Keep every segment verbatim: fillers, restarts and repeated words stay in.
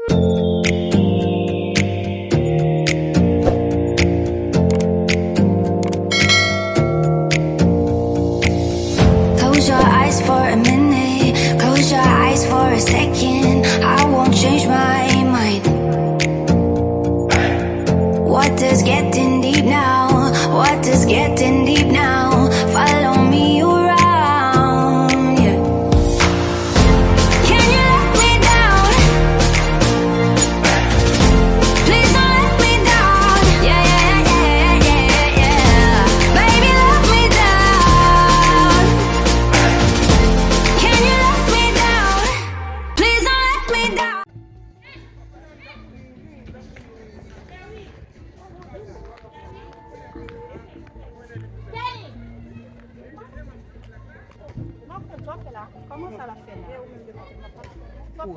Close your eyes for a minute, close your eyes for a second. I won't change my mind. Water's getting deep now, water's getting deep now. Follow me around, yeah. Can you let me down? Please don't let me down. Yeah, yeah, yeah, yeah, yeah, yeah. Baby, let me down. Can you let me down? Please don't let me down.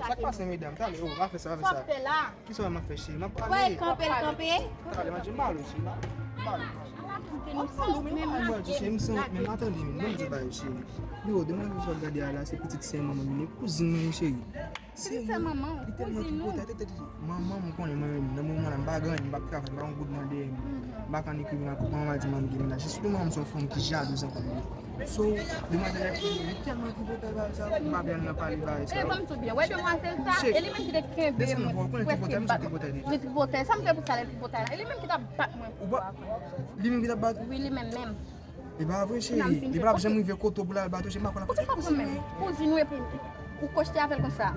Sa k pase, medam? Tale, oh, pa fè sa, pa fè sa. Kisa w ap fè, cheri? M ap pale. Wè, kanpe, l kanpe. Tale, m ap di, m pale, cheri. M pale. Ay, mwen di, cheri, m santi, men m ap tande, men m di, bay, cheri. Yo, demwazèl sa w ap gade a la, se pitit sè manman m, li kouzin mwen, cheri. Pitit sè manman w, kouzin ou. Manman m konnen mwen menm, nan moman la, m pa gen anyen, m p ap travay, m pa gen goud nan dèyè m. M pa ka ni kriye nan kont manman m, di manman m gen mennaj. Sitou manman m se yon fanm ki jalouz anpil. So, demwazèl la, li tèlman tripotay bagay sa, m pa vle al nan pale bagay sa. E ban m di w byen, wè demwazèl sa, e li menm ki te kenbe mwen, prèske bat mwen. Li tripotay, sa m fè pou sa, li tripotay la. E li menm ki t ap bat mwen pou avan. Li menm ki t ap bat ou? Wi, li menm menm. E pa vre, cheri. Li pa t ap janm rive kote w pou l al bat ou, cheri, m pa konn ap fè kouzin mwen. Kouzin ou epi ou kochte avè l konsa.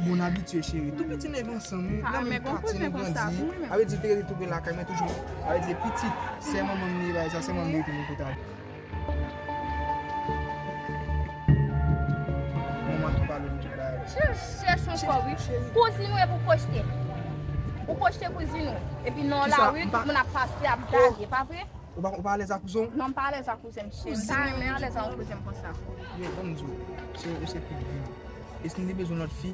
Bon, n abitye, cheri. Tou piti n leve ansanm, wi. Nan menm katye nou grandi. Avè di, te rete tou prè lakay mwen toujou. Avè di, pitit, sè manman m li ye, bagay sa, sè manman m li rete menm kote avè l. Manman tou pale de tout bagay. Chèch ankò, wi. Kouzin ou epi ou kochte. Ou kochte kouzin ou. Epi nan lari, tout moun ap pase, ap gade, pa vre? Ou pa, ou pa alèz ak kouzen w? Non, m pa alèz ak kouzen m, cheri. M pa renmen alèz ak yon kouzen m konsa. Yo, ban m di w, se, ou se tout vi m. E si m te bezwen lòt fi,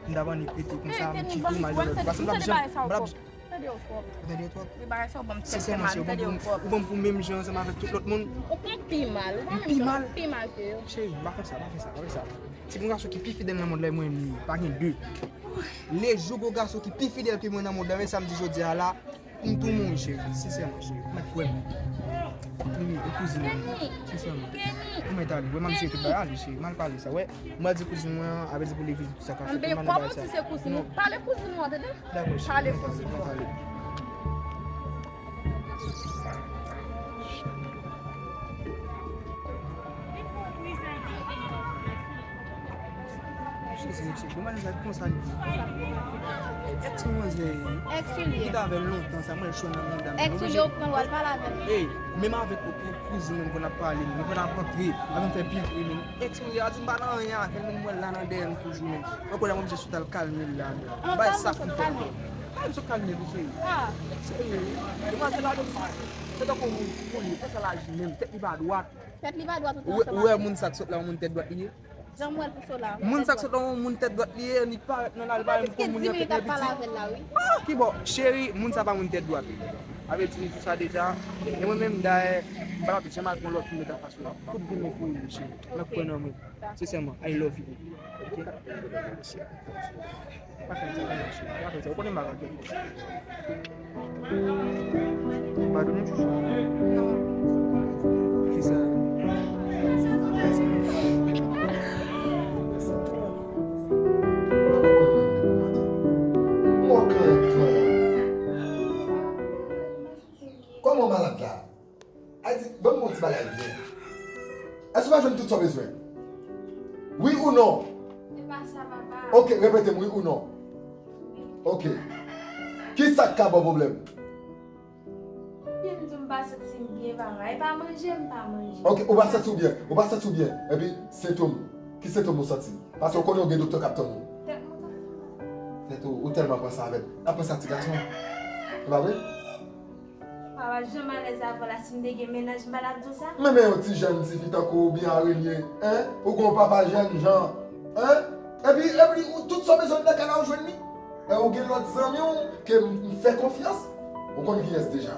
m t ap annik rete konsa, m kite w, m al jwenn lòt fi. Paske m t ap janm, m t ap Tande w twòp. Ou tande w twòp? Wi, bagay sa w ban m tèt fè mal, m tande w twòp. Ou ban m pou menm jan ansanm avèk tout lòt moun. Ou konn pi mal, ou konn pi mal ke yo. Cheri, m pa konn sa, pa fè sa, pa fè sa. Ti bon gason ki pi fidèl nan mond la, e mwen li ye. Pa gen de. Lejou gon gason ki pi fidèl ke mwen nan mond la, men sa m di jodi a la, m tou mouri, cheri. Sensèman, cheri. Ou mèt kwè m. Wi, wi, e kouzin mwen. Sensèman. Ou mèt ale. Wè, m ap di tout bagay, ale, cheri. M al pale sa, wè. M al di kouzin mwen an, avè di pou li vin, tout sa k ap fèt. Kòman w di se kouzin ou? Pale kouzin ou an, tande? Dakò, cheri. Pale kouzin ou an. Sezi, mesye. Demwazèl sa, konsa li ye. Èks manzè, èks ou li ye. Ki t avè l lontan, sa, mwen cho nan mouda m. Èks ou li ye, ou pran l, w al pale avè l. Ey, menm avèk kouzin mwen, m konn ap pale, m konn ap rantre, avè m fè pil pri, men èks mwen, a di m pa nan anyen avè l, men m wè l la nan dèyè m toujou, men. Ankò la, mwen oblije sot al kalme l la, men. Bay sa kontèl. Kalme, sot kalme, wi, cheri. Serye, wi. Demwazèl la, se tankou moun pou li, konsa l aji menm, tèt li pa dwat. Tèt li pa dwat, ou wè, ou wè moun sa k sot la, yon moun tèt dwat li ye? Jan m wè l pou sot la, moun tèt dwat. Moun sa k sot la, yon moun tèt dwat li ye, li parèt nan lari, li parèt pou moun nan tèt li piti. Ah, ki bò? Cheri, moun sa pa moun tèt dwat. Avè di m di sa deja. E mwen menm, dayè, m pa t ap janm al pran lòt fi met anfas mwen. Tout vi m pou li, cheri. Mwen kwè nan mwen. Sensèman, I love you. Ok? Pa fè sa, pa fè sa. Pa fè sa. Ou konnen m pa ka fè. Padone, chouchou. Non. Kisa? Kòman malad la? Ay di, ban m yon ti bagay byen. Èske w pa jwenn tout sa w bezwen? Wi ou non? Se pa sa, papa. Ok, repete m, wi ou non? Wi. Ok. Ki sa k ka ba w pwoblèm? Byen, m di w m pa santi m byen, papa. E pa manje, m pa manje. Ok, ou pa santi w byen. Ou pa santi w byen. Epi, sentòm. Ki sentòm ou santi? Paske w konnen w gen doktè k ap tann ou. Tèt mwen ka fè mal. Tèt ou, ou tèlman pran sa avè l. N ap pran sa ti gason. E pa vre? Papa, jan m alèz avè w la, si m te gen mennaj, m pa t ap di w sa. Men, men yon ti jèn tifi tankou w, byen arenye, en? Ou gon papa jèn jan, en? Epi, epi, ou, tout sa w bezwen nan kay la, ou jwenn li. E ou gen lòt zanmi w ke m, m fè konfyans. Ou konn kiyès deja.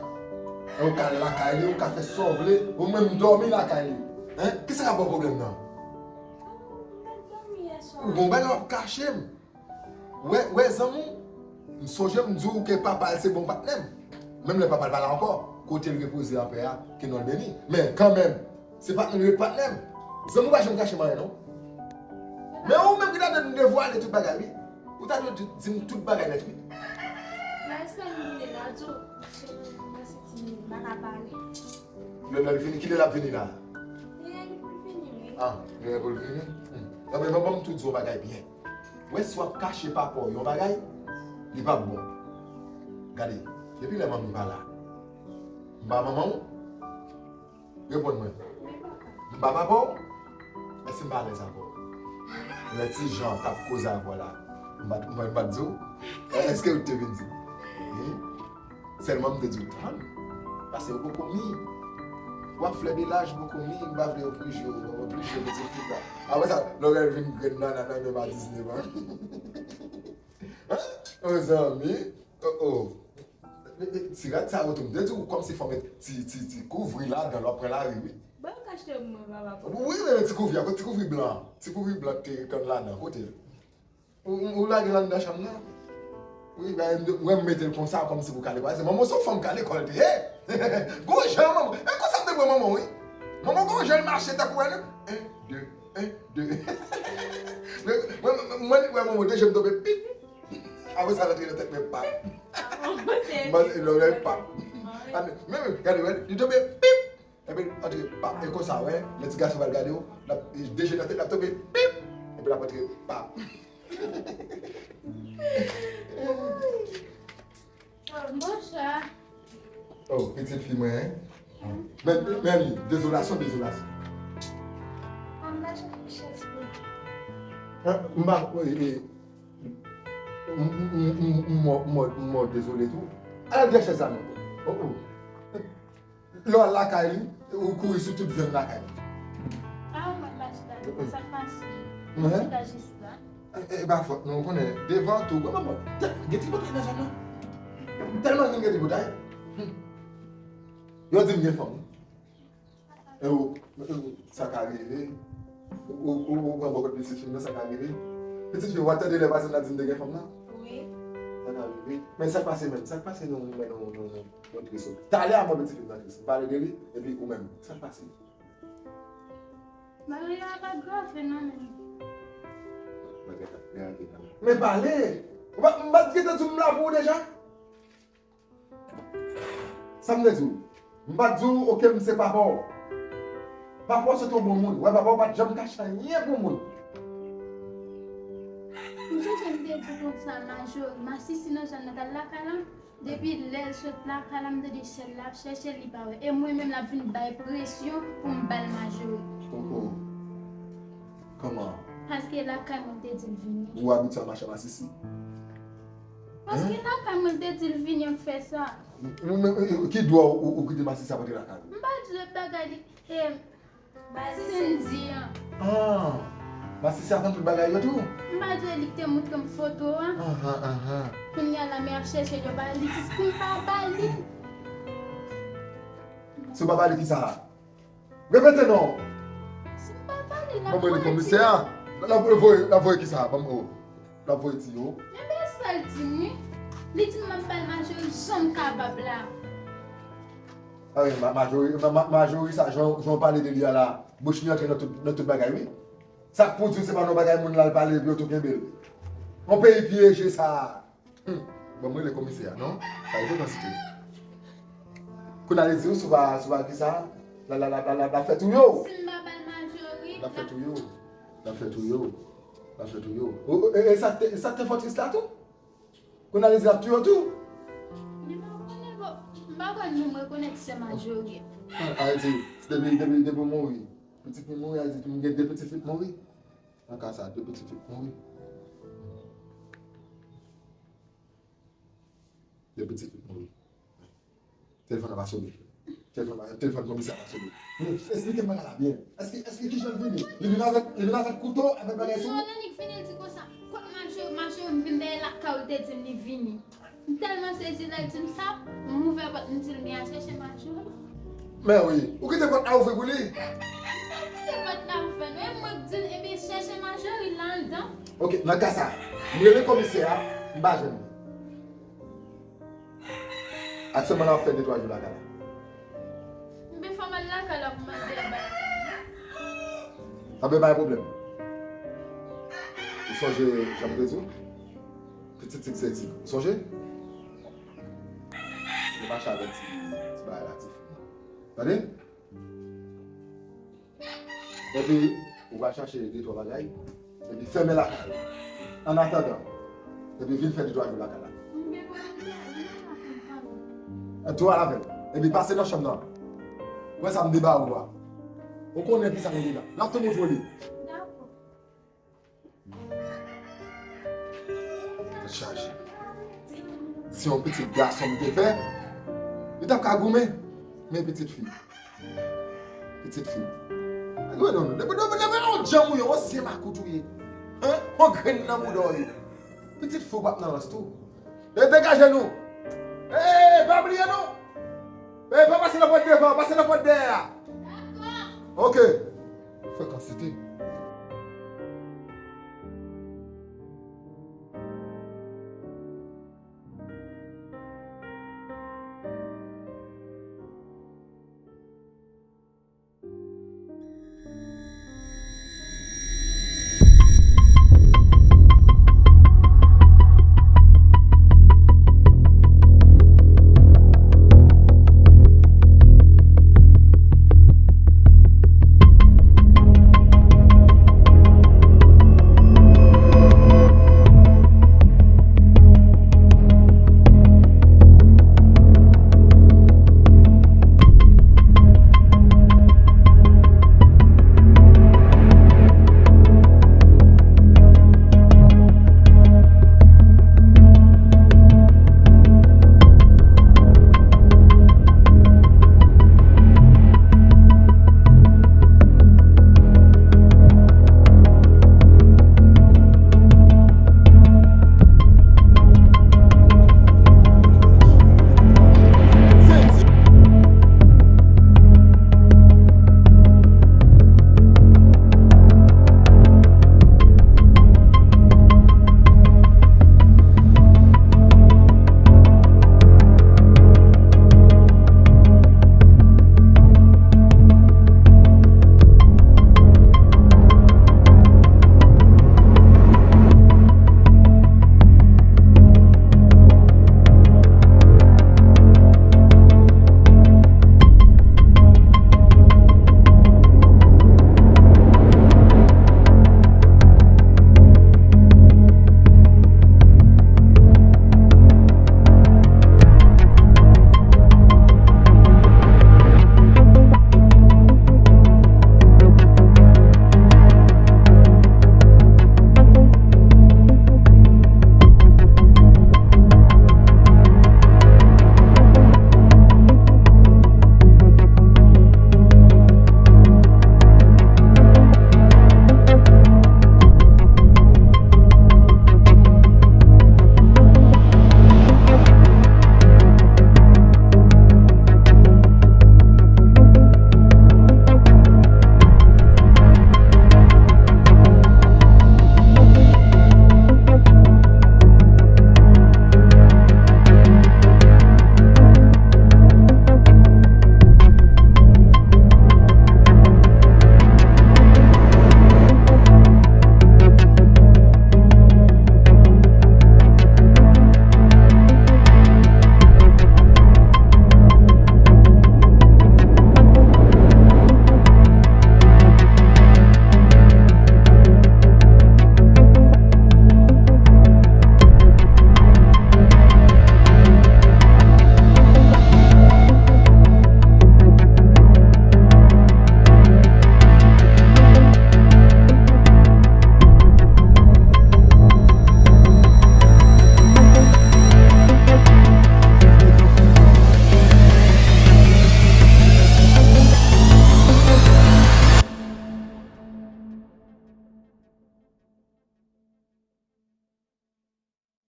E ou ka al lakay li, ou ka fè sa w vle, ou menm dòmi lakay li. En? Kisa k ap ba w pwoblèm nan? Ou gon bagay w ap kache m. Wè, wè zanmi w, m sonje m di w ke papa l se bon patnè m. Menm lè papa l pa la ankò, kote l repoze anpè a, ke non l beni. Men kanmenm, se patnè m, li ret patnè m. Zanmi w pa janm kache m anyen non. Men ou menm ki ta dwe devwale tout bagay wi. Ou ta dwe di, di m tout bagay nèt wi. Nan sa m vini la, di w, m santi m pa ka pale. Lè, lè l vini, kilè l ap vini la? Li gen pou l vini wi. Ah, li gen pou l vini? Hmm. Anben, ban m tou di w yon bagay byen. Wè si w ap kache papa w yon bagay, li p ap bon. Gade, depi lè manmi pa la, m pa manman w? Reponn mwen. M pa papa w? Èske m pa alèz avè w? Lè ti Jan t ap koze avè w la, m pa t, m pa, m pa t di w? Èske ou te vin di m? Wi. Sèlman m te di w tann. Paske ou poko mi. W ap flè de laj, ou poko mi, m pa vle yo prije w, yo prije pitit fi la. Apre sa, lè w gade vin grenn nana nan menm a diznèf an. Hein? Mezanmi. Oh, oh. Ti rad sa yo tou, m te di w kòmsi fò w met ti, ti, ti kouvri ladan l, w ap pran lari, wi. Bon, yo kache mwen, papa. Wi, men ti kouvri a, kote ti kouvri blan? Ti kouvri blan ki te tann ladan, kote l? Ou, ou, ou lage l anndan chanm nan? Wi, ben, m, mwen m mete l konsa, kòmsi pou kale. Paske manman w se yon fanm kale kò l te ye. Gon jan manman, e konsa m te pran manman w, wi. Manman w gon jan l mache tankou wè, non? En, de, en, de. Mwen, mwen, mwen, mwen, wè manman w, de je m tonbe, pip. Apre sa, l antre nan tèt mwen, pap. Mwen, e lò, lè, pap. Men, men, gade, wè, li tonbe, pip. Epi, antre, pap. E konsa, wè, lè ti gason pral gade w, l ap, de je nan tèt, l ap tonbe, pip. Epi l ap antre, pap. Monchè. Oh, pitit fi mwen, hein? Men, men li, dezolasyon, dezolasyon. An m pa chèche chèz pou. Hein? M pa, e, e, m, m, m, m, m, m, m, m, m dezole tou. Al dèyè chèz la non. Oh, oh. Lè w al lakay li, ou kouri sou tout vyann lakay li. Ah, mwen pa chita, sa k pase? Mwen chita jis la. E, e pa fòt nou, ou konnen, devan tou, bon, bon, bon, gen tripotay nan zòn nan. M tèlman renmen gen tripotay. Hmm. Yo di m gen fanm. E ou, e ou, sa ka rive. Ou, ou, ou, ou pran bò kot pitit fi m nan, sa ka rive. Pitit fi, w a tande lè vwazen nan di m te gen fanm nan? Wi. Sa ka rive. Men sa k pase menm? Sa k pase nou, nou, nou, nou, nou, nou tris ou? Talè a mwen pitit fi m nan tris. M pale de li, epi ou menm. Sa k pase? Bagay la ap agrave non menm. Bagay la ap agrave non. Men pale! Ou pa, m pa t gentan di w m la pou ou deja? Sa m te di w? M pa t di w, oke, m se papa w. Papa w se t yon bon moun. Wè, papa w pa t janm kache anyen pou moun. M sonje m te di konsa, Majori, masisi nan zòn nan t al lakay la. Depi lè l sot lakay la, m tande sèl la ap chèche l, li pa wè. E mwen menm, l ap vin bay presyon pou m ba l Majori. Oh, oh. Kòman? Paske lakay mwen te di l vini. Ou abitye al mache ak masisi? Paske lakay mwen te di l vini, an fè sa. Men, men, men, ki dwa ou, ou, ou kite masisi ap antre lakay ou? M pa di lòt bagay, li, e, Cindy an. Ah, masisi ap konn tout bagay yo tou? M pa di li ki te montre m foto a? Ahan, ahan. Kounye a la, men ap chèche yo ba li, jis pou m pa ba li. Si w pa ba li, kisa? Repete non. Si m pa ba li, l ap voye di. Komisè a. L ap voye, l ap voye kisa? Ban m, oh. L ap voye di yo. Ebyen, sa l di m, wi. Li di m m ap ba l Majori jan m kapab la. Ah wi, Ma-, Majori, Ma-, Ma-, Majori sa, jan, jan w pale de li a la, bouch li antre nan tout, nan tout bagay, wi. Sa k pou di w se pa nan bagay moun la l pale, epi yo tou kenbe l. Yon peyi pyeje sa. Hmm. Ban m rele komisè a, non? Pa gen otan site. Kounye a li di w, si w pa, si w pa di sa, l a, l a, l a, l a, l a fè touye w. Si m pa ba l Majori, l a fè touye w. L a fè touye w. L a fè touye w. O, o, e, e sa k te, e sa k te fè w tris la tou? Kounye a li di l ap touye w tou. Men m pa konnen, bon, m pa kwè nou rekonèt sè Majori. Ah, Ayiti, depi, depi, depi w mouri. Pitit li mouri, Ayiti, m gen de pitit fi k mouri. Nan ka sa, de pitit fi k mouri. De pitit fi k mouri. Telefòn nan pa sone. Telefòn nan, telefòn komisè a pa sone. Men, esplike m bagay la byen. Èske, èske kijan l vini? Li vin avèk, li vin avèk kouto, avèk bagay sou? Non, lè nèg vini, l di konsa, kot Majori, Majori, m vin dèyè lakay ou, l te di m li vini. M tèlman sezi lè l di m sa, m ouvè pòt, m di l, men al chèche Majori. Men wi, ou kite pòt la ouvri pou li? M pa kite pòt la ouvè, non, e mwen k di l, ebyen, chèche Majori la anndan. Ok, nan ka sa, m rele komisè a, m pa jwenn li. Aktyèlman la, w ap fè de twa jou lakay la. Mwen fè mal lakay la pou mande bagay. Anben, pa gen pwoblèm. Ou sonje jan m te di w? Pitit Tig se Tig. Ou sonje? Ou pa chache ti, ti bagay la, ti fi. Tande? Epi, ou va chache de twa bagay. Epi, fèmen lakay ou. An atandan. Epi, vin fè de twa jou lakay la. Mwen bezwen mwen bezwen lakay papa. Epi, pase nan chanm nan. Wè sa m deba ou a. Ou konnen ki sa m deba. L ap tou montre w li. Dakò. Tèt chaje. Si yon pitit gason m te fè, li t ap ka goumen. Men pitit fi. Pitit fi. Gade non, non. Depi, depi, depi yon djanm ou ye, yon zye makout ou ye. Hein? Yon grenn nan bouda w ye. Pitit fi w p ap nan rans tou. E degaje nou. E, pa bliye non. E, pa pase nan pòt devan, pase nan pòt dèyè a. Ok. Frekansite.